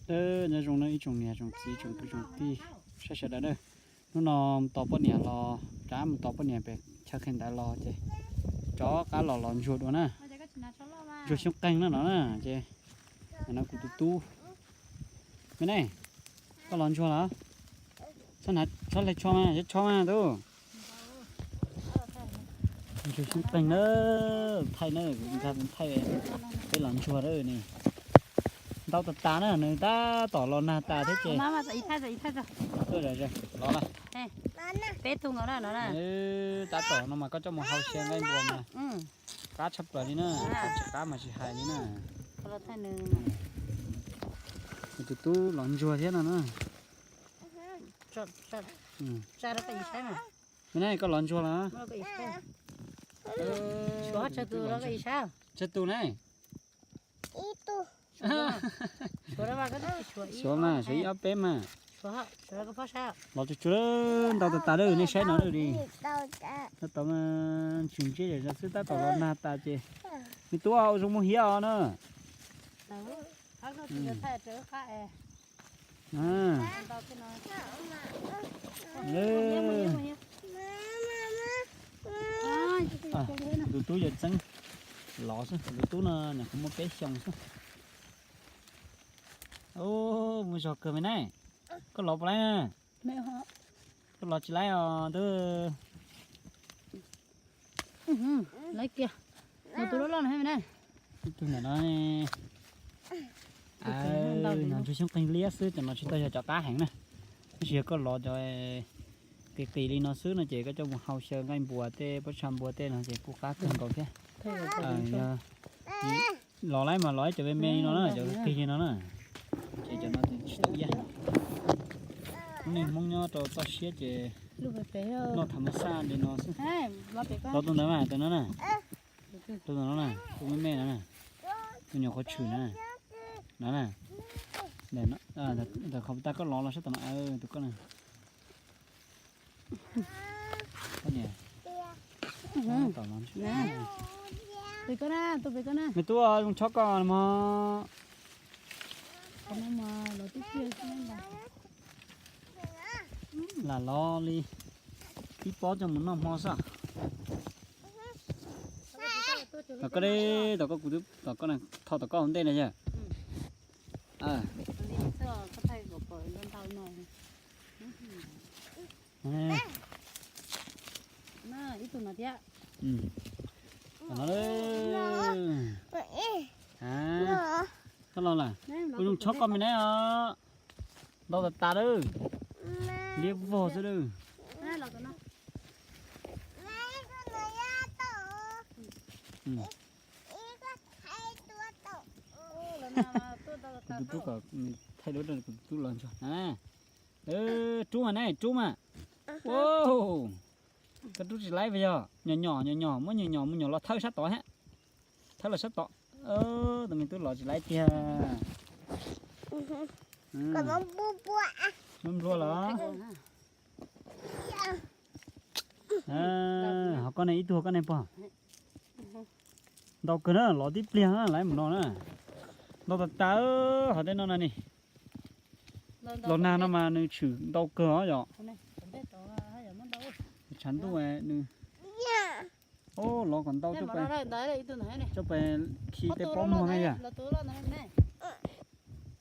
Nyob zoo na ib tsoom niam tsoom txiv tsoom kwv tsoom tij saib sawv daws na. Hnub no mus tos poj niam los, rov mus tos poj niam pem chaw qhia ntawv los ces rov qab los los ntsuag dua na. Ntsuag xyoob qeeg na no na ces no kuv tus tub. Me ne, koj los ntsuag los? Txhob hle tsho mas, yog tsho mas tub. Ntsuag xyoob qeeg na, thaij na, kuv nkag thaij peb los ntsuag na ne. Ntau tas tas na, nws tab tom los nag tas thiab ces. Los lawm. Peb tug nkaus na no na. Tab tom no mas koj coj mus hau xyaw nqaij npua mas qab tshaj plaws li na, tsis qab mas tsis hais li na. Kuv tus tub los ntsuag thiab no na. Me ne, koj los ntsuag los? Tsawg tus ne? Suav mas, suav ib ob peb mas. Los tsuag tsuag, ntau tas tas lawm, nej saib no li. Tab tom ntsis ntsib zog xwb, tab tom los nag tas ces. Me tub, ua zoo mus hiab os na. Tus tub yawg txeeb los xwb, tus tub no nws qhuv muaj peb xyoos xwb. Mus zog kawg me ne, koj los puas laib? Koj los tsis laib os ntuj. Lawv kiag, tus loj loj no me ne. Ib tug ntawm no, ntsuag xyoob qeeg liab xwb, cov no tsis tau yog cov qab heev na. Tab sis yog koj los cov qis qis li no xwb no ces koj coj mus hau xyaw nqaij npua tej, pob tsha npua tej no ces kuj qab kawg nkaus thiab. Los laib mas los ib cov me me li no na, cov qig li no na, ces cov no tsis tau iab. Lub neej Hmoob nyob rau toj siab ces noj tham mas xaj li no xwb. Los tus ntawd mas, tus no na, tus ntawm no na, tus me me no na, tus nyuam qhuav tshwm na, no na, ntawm qhov tas koj los los sab tom no, tus koj na. Me tub, zoo chob koj mog. Lam los li ib pob coj mus noj hmo xwb. Tom koj, tom koj, tom koj, thov tom koj hauv ntej na yog. Koj los lawm. Ua zoo chob koj me ne os. Ntau tas tas lawm. Liab vog xwb lawm. Kuv tus tub kom thaij duab rau kuv tus tub los ntsuag na. Rub mas ne, rub mas. Koj rub tsis laib puas yog? Nyom nyom nyom nyom, muab nyom nyom mus nyom los thawj sab tod thiab. Thawj los sab tod. Tus me tub los tsis laib tiag. Nplua nplua los. Ho koj ne, ib tug koj ne pog. Ntau kawg na, los tib pliag na, laiv mus no na. Ntau tas tas, ho tej no na ni. Los nag no mas nws tshwm ntau kawg os yom. Tshav ntuj nws, o, los kom ntau coj pais khi tej pob muag ne yom.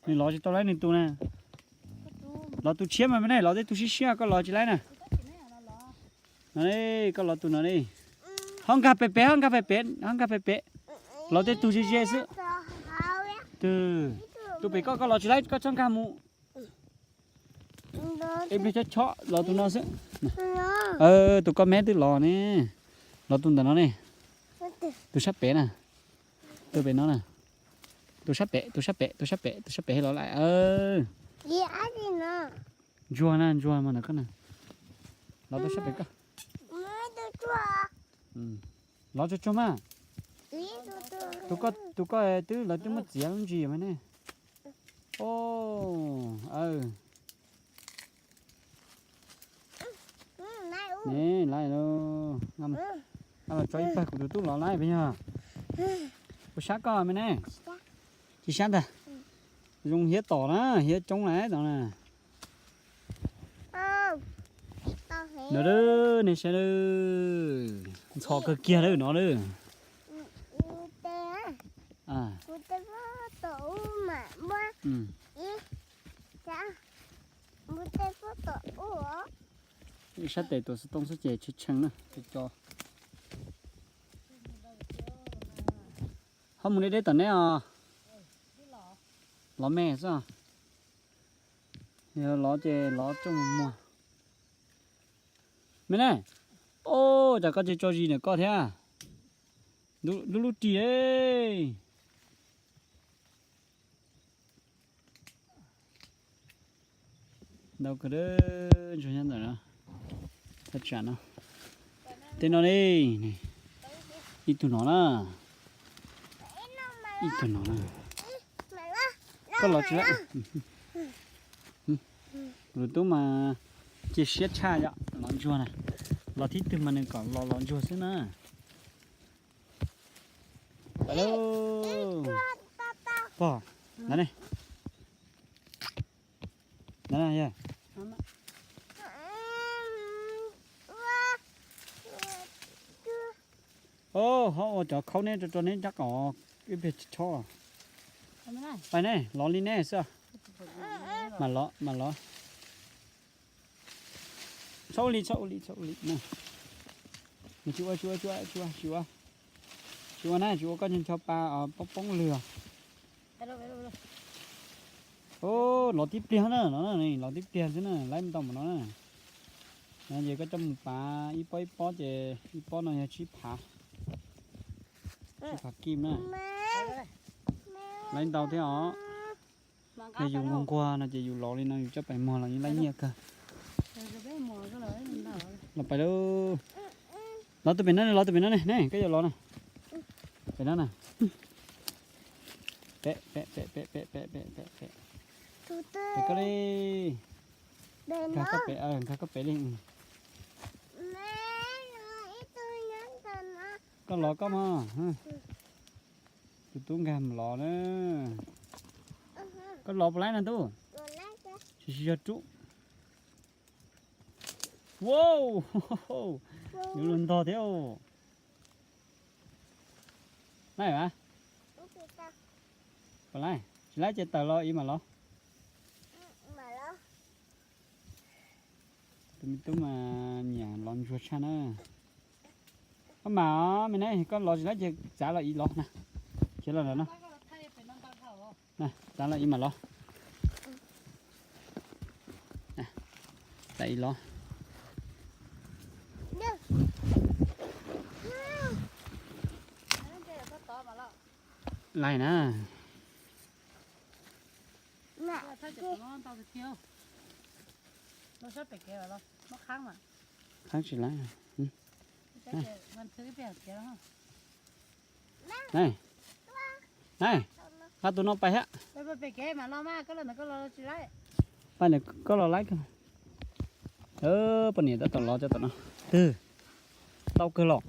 Nws los tsis tau laib nws tus na. Los tus tshiab mas me ne, los tej tug siab siab, koj los tsis laib na. No, koj los tus no ne. Ho nkag pem pem, ho nkag pem pem, ho nkag pem pem. Los tej tug ze ze xwb. Tus pem koj, koj los tsis laib, koj txhob nkag mus. Ib pliag chob chob los tus no xwb. Tus koj me twb los ne. Los tus ntawm no ne. Tus sab pem na. Tus pem no na. Tus sab pem, tus sab pem, tus sab pem, tus sab pem los lawm. Ntsuag na, ntsuag mas ntawm koj na. Los tus sab pem koj. Los tsuag tsuag mas. Tus koj, tus koj twb, lawv twb muab txiav lub ntsis mas ne. O, aw. Ne, laiv lauj. Los tso ib plag kuv tus tub los laiv peb yog. Puas sab koj me ne? Tsis sab ntag. Zoo hiab tom na, hiab coob na tod na. No lawm, nej saib lawm, ntxhov kawg kiag lawm no lawm. Sab tes tuam xov tooj xwb ces tshee tshee na. Ho mus deb deb tom neb os. Lov me xwb. Yog lov ces lov coj mus muag. Me ne, o, cas koj tsis tso zis ntawm koj thiab? Lub lub ris. Ntau kawg, ntsuag nyob ntawm no. Thaj tsam no. Tej no li, ib tug no na. Ib tug no na. Koj los tsis lawm. Lus tub mas cia siab tshaj yom, lov ntsuag na. Los thib twg mas nws kom los lov ntsuag xwb na. Pais lauj. Pog, na ne. Na yog. Ho ua cov khaub neb rau rau neb ncob kom ib pliag tsis chob. Pais ne, lov li neb xwb. Mam lov, mam lov. Txhob ua li, txhob ua li, txhob ua li na. Tsis ua, tsis ua, tsis ua, tsis ua, tsis ua. Tsis ua na, tsis ua koj ncho ncho pa poob poob lwg. Lov tib pliag na, no lov tib pliag xwb na, laib ntau mas no na. No ces koj coj mus pav ib pob ib pob ces ib pob no yog tsib phav, tsib phav kij na. Laib ntau thiab os. Yog yus nquag nquag no ces yus lov li no yus coj pais muag los yeej laib nyiaj kawg. Los pais lauj. Lov tus pem no ne, lov tus pem no ne, ne koj yuav lov na. Pem no na. Pem, pem, pem, pem, pem, pem, pem, pem. Pem koj li. Nkag koj pem, nkag koj pem li. Koj lov koj mog. Tus tub nkag mus lov na. Koj lov puas laib no tub? Tsis, tsis yog rub. Wow, yuav luag ntog thiab. Laib a? Puas laib? Tsis laib ces tawm los ib mam lov. Tus me tub mas nyiam lov ntsuag tshaj na. Koj mam me ne, koj lov tsis laib ces txav los ib lov na. Khiav los ntawm no. Txav los ib mam lov. Txav ib lov. Laib na. Qhab tsis laib. Nai, nqa tus no pais hab. Pais ntawm koj los laib kawg. Poj niam tab tom lov cov tom no. Twg? Ntau kawg los.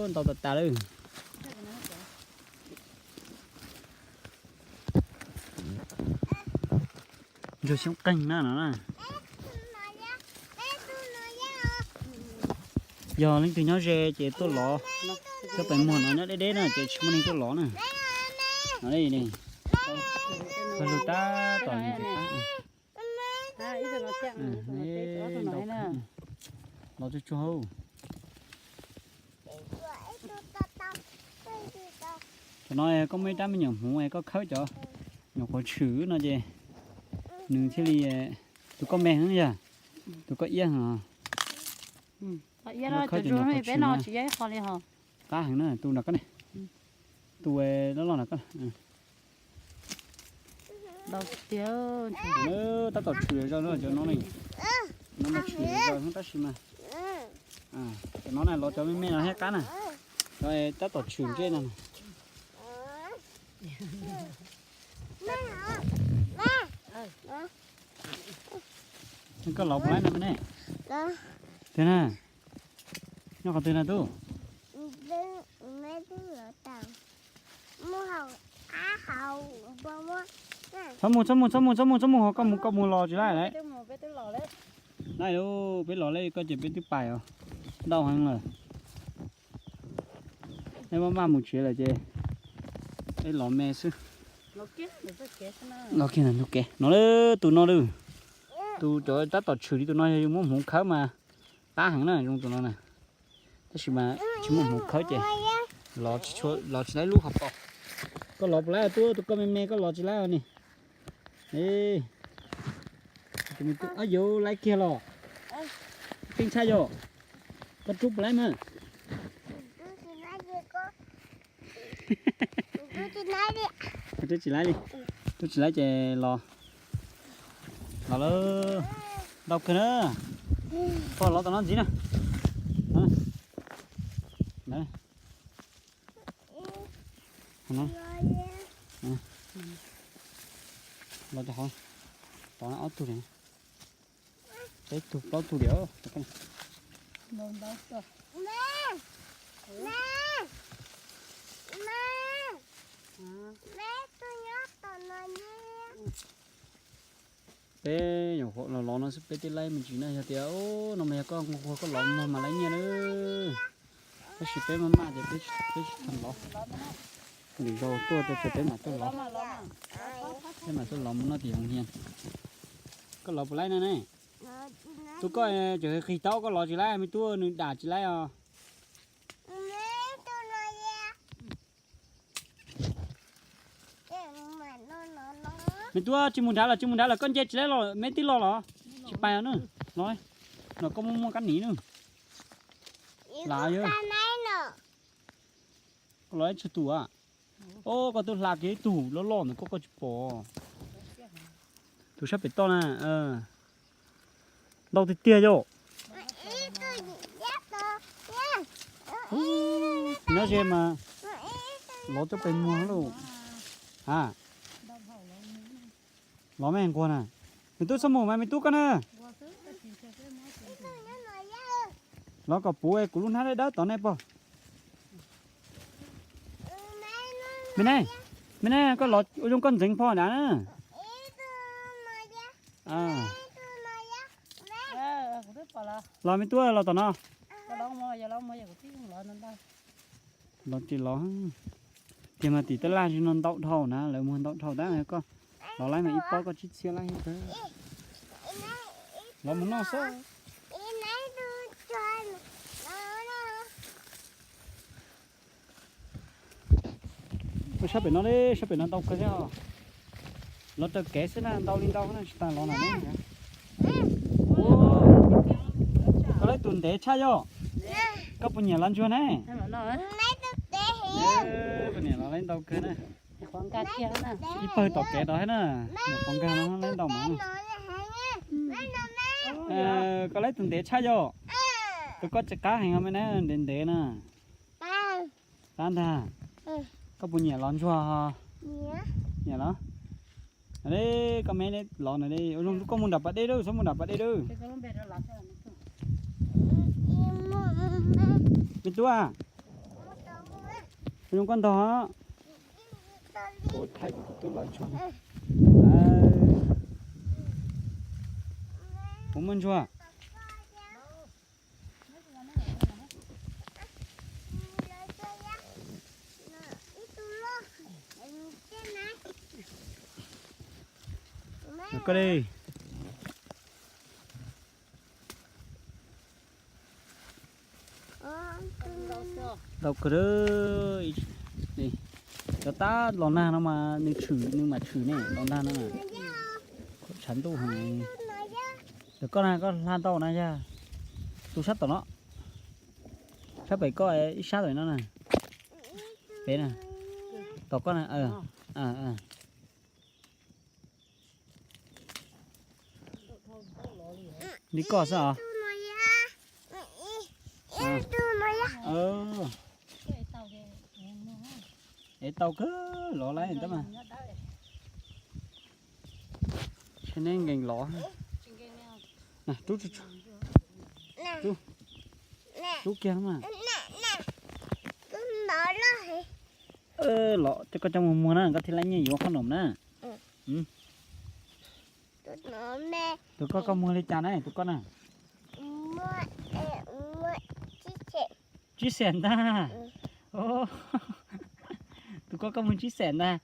Ntau tas tas lawm. Ntsuag xyoob qeeg na no na. Yog leej twg nyob ze ces tuaj lov, coj pais muag no nyob deb deb na ces tsis muaj neeg tuaj lov na. No li, pawg lug tab tom ntsis qab. Los tsuag tsuag. Thaum no koj muaj ib rab me nyuam hmuv es koj khawb cov nyuam qhuav tshwm no ces nws thiaj li, tus koj me heev yog, tus koj iab heev. Khawb cov nyuam qhuav tshwm na. Qab heev na, tus nram koj ne. Tus loj loj nram koj. Tab tom tshwm zog no cov no ne. No mas tshwm zog tab sis mas, cov no na lov cov me me no thiab qab na. Cov tab tom tshwm ntsej no. Koj lov puas laib no me ne? Tiag na. Nyob qhov twg na tub? Txhob mus, txhob mus, txhob mus, txhob mus, txhob mus, ho koj mus, koj mus los tsis laij lawm. Laij lauj, peb los laij koj ces peb twb pais os. Ntau heev lawm. Peb maj maj mus tsev lawm ces peb los me xwb. Los kiag ntug kev no lawm, tus no lawm. Tus cov tab tom tshwm li tus no yog yus muab hmuv khawb mas qab heev na, zoo tus no na. Tab sis mas tsis muaj hmuv khawb ces los tsis laib lub hauv paus. Koj los puas laib tuaj, tus koj me me koj los tsis laib os ni. Yuav laib kiag los. Qeej tshaj yom. Koj rub puas laib mas. Rub tsis laib li. Rub tsis laib ces los. Los lawm. Ntau kawg na. Pog los tom no ntxiv na. Los rau hauv. Tod ob tug li. Peb tug plaub tug li. Peb nyuam qhuav los los no xwb peb twb laib me ntsis na, yog tias no mas yog koj nquag koj los muag mas laib nyiaj na. Tab sis peb maj maj ces peb tsis tau los. Lwm zaus tuaj ces peb mam tuaj los. Peb mam tuaj los mus noj tim hoos hias. Koj los puas laib na ne? Tus koj cov qig taub koj los tsis laib, me tub nws dam tsis laib os. Me tub tsis mus nrad los tsis mus nrad los koj nce tsis laib los me tib los los. Tsis pais os na. Los, no koj muaj muaj kab nim na. Lav yog. Koj los ib tsug tus a. Os, koj twb hla kiag ib tug loj loj ntawd koj, koj tsis pom. Tus sab pem toj na. Ntau tiag tiag yom. Nyob ze mas lov coj pes muag lauj. Ha, lov me nquag na. Me tub txhob mus mas me tub koj na. Lov kom puv kuv lub hnab dawb dawb tod nej pog. Me ne, me ne, koj los ua zoo koj ntxeev pog nrad na. Los me tub los tom no. Los tsis los, tiag mas tim tab laj no ntau dhau na, lawv muag ntau dhau tab koj los laib mas ib pob koj tsib txhiab laib thiab. Los mus noj xwb. Ua sab pem no li, sab pem no ntau kawg thiab os. Los raws kev xwb na, ntau li ntau na, tsis tas los na. Koj laib tus ntev tshaj yom. Koj puas nyiam los ntsuag ne? Koj niam los laib ntau kawg na. Ib pawg tom kev tod thiab na. Nyuam qhuav nkag no laib ntau mas. Koj laib tus ntev tshaj yom. Tus koj tsis qab heev me na, ntev ntev na. Qab ntag. Koj puas nyiam los ntsuag? Nyiam los. Koj me los na, ua zoo koj mus nram pas dej lawm, txhob mus nram pas dej lawm. Me tub, ua zoo koj ntog. Puas muaj ntsuag? Koj li. Ntau kawg. Cov tab los nag no mas nws tshwm, nws mam tshwm ne, los nag no na. Tshav ntuj heev. Cov koj na koj hla ntau na yog tus sab tom no. Sab pem koj ib sab tom no na. Pem na. Tom koj na. Li koj xwb os. Es tau kawg los laib tab mas. Neb nkees los. Rub, rub kiag mas. Los coj koj coj mus muag na, koj thiaj laib nyiaj yuav qhob noom na. Tus koj, koj muag li cas na, tus koj na? Tsib xees ntag. Tus koj, koj muag tsib xees ntag.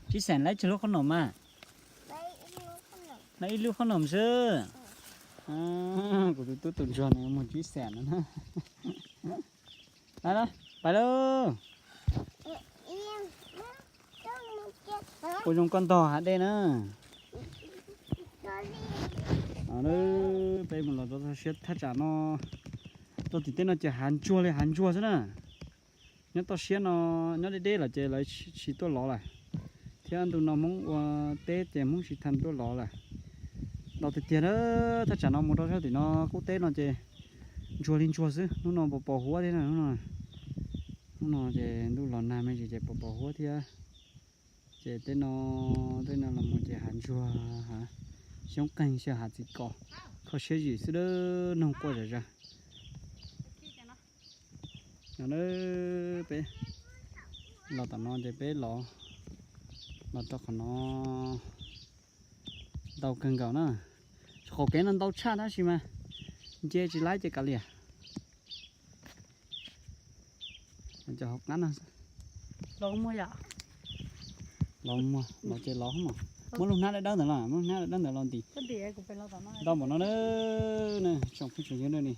Tsib xees laib tsawg lub qhob noom mas? Laib ib lub qhob noom xwb. Kuv tus tub tus ntsuag no muag tsib xees no na. Pais lauj. Ua zoo koj ntog hav dej na. Peb mus los rau toj siab thaj tsam no, rau tim tej no ces hav ntsuag li hav ntsuag xwb na. Nyob toj siab no, nyob deb deb lawm ces lawv tsis tuaj lov lawm, thiab ntu no Hmoob ua teb ces Hmoob tsis tau tuaj lov lawm. Ntau tiag tiag na, thaj tsam no mus rau sab tim no qub teb no ces ntsuag li ntsuag xwb. Hnub no pos pos huab thiab na, hnub no, hnub no ces ntuj los nag me ntsis ces pos pos huab thiab. Ces tej no, tej no los mus ces hav ntsuag, hav xyoob qeeg xyaw hav txiv kos, kho siab zim xwb, noog quaj zom zaws. No peb los tom no ces peb los, los rau qhov no ntau kawg nkaus na. Qhov kev no ntau tshaj tab sis mas nce tsis laib ces kav liam. Cov hauv qab no los muag, los ces los, muab lub hnab dawb dawb ntawd los, muab lub hnab dawb dawb ntawd los ntim. Ntau npaum no na, tsoom phooj tsoom ywg ne,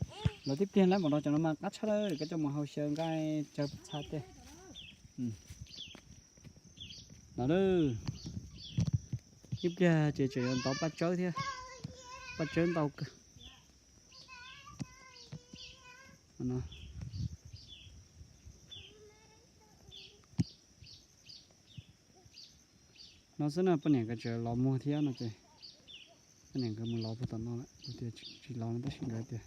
los tib pliag laib npaum no cov no mas qab tshaj lawm, koj coj mus hau xyaw nqaij tsawg txha tej. Los, ib pliag ces tseem yuav ntov paj tsawb thiab, paj tsawb ntau kawg. No xwb no, poj niam nkawd tseem los muag thiab no ces, poj niam nkawd mus lov puag tom no lawm, kuv tias tsis los no tab sis nkawd tias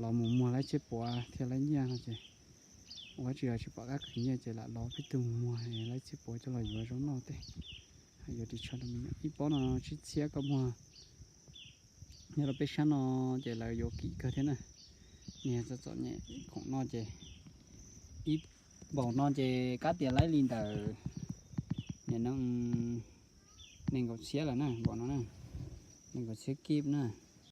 los mus muag laib tsiaj puav thiaj laib nyiaj no ces, ua tsis yog tsis pom qab khwv nyiaj ces lam los peb tug mus muag laib tsiaj puav coj los yuav zaub noj tej. Yuav ris tsho rau me nyuam, ib pob no tsib txhiab koj muag. Nyob rau peb sab no ces lawv yuav kim kawg thiab na. Niag txom txom nyem khoom no ces ib npaum no ces kab tias laib li ntawm, nim no nees nkaum txhiab lawm na, npaum no na, nees nkaum txhiab kib na.